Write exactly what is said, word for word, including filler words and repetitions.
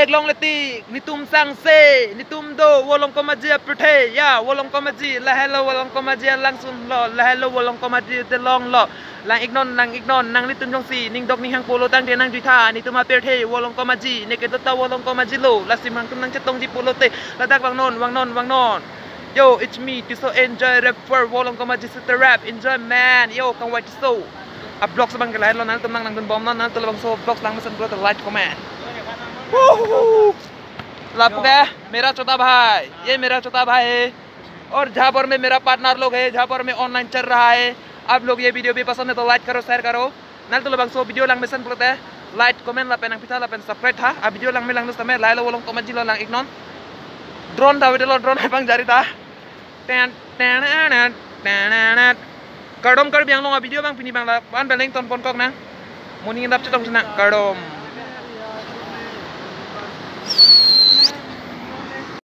Long letik, netum sangse, netum do, Volongkom Aji apirthe, ya, Volongkom Aji, lahelo Volongkom Aji alangsun lo, lahelo Volongkom Aji delong lo, lang-iknon, lang-iknon, nanglitum jongsi, ningdok ninghang pulo tangte nangjuitha, netum apirthe, Volongkom Aji, ne kedo ta Volongkom Aji lo, lasi nangtum nangchetongji pulote, ladak vangnon, vangnon, vangnon. Yo, it's me, Tisso Enjoy Rap for Volongkom Aji Sister Rap, enjoy man, yo, kangvai Tisso. A vlogs abang ke lahelo, nanglitum nang nangdunbomnon, nanglitum labangso vlogs langmesen pulote like, comment. Woohoo! Lapu ke, मेरा छोटा भाई, ये मेरा छोटा भाई है, और जहाँ पर मैं मेरा पार्टनर लोग है, जहाँ पर मैं ऑनलाइन चल रहा है, आप लोग ये वीडियो भी पसंद है तो लाइक करो, शेयर करो। Nanglitum labangso video langmesen pulote like, comment lapen nangpitha lapen subscribe tha. A video langme langno sitame lahelo Volongkom Aji lo, lang-iknon. Drone ta video lo, drone abang jari ta. Ten, ten, ten, ten, ten. Kardom Karbi Anglong a video abang pini abang la-an pen ning tonpon kok nang. Moning indap chetong chenang kardom.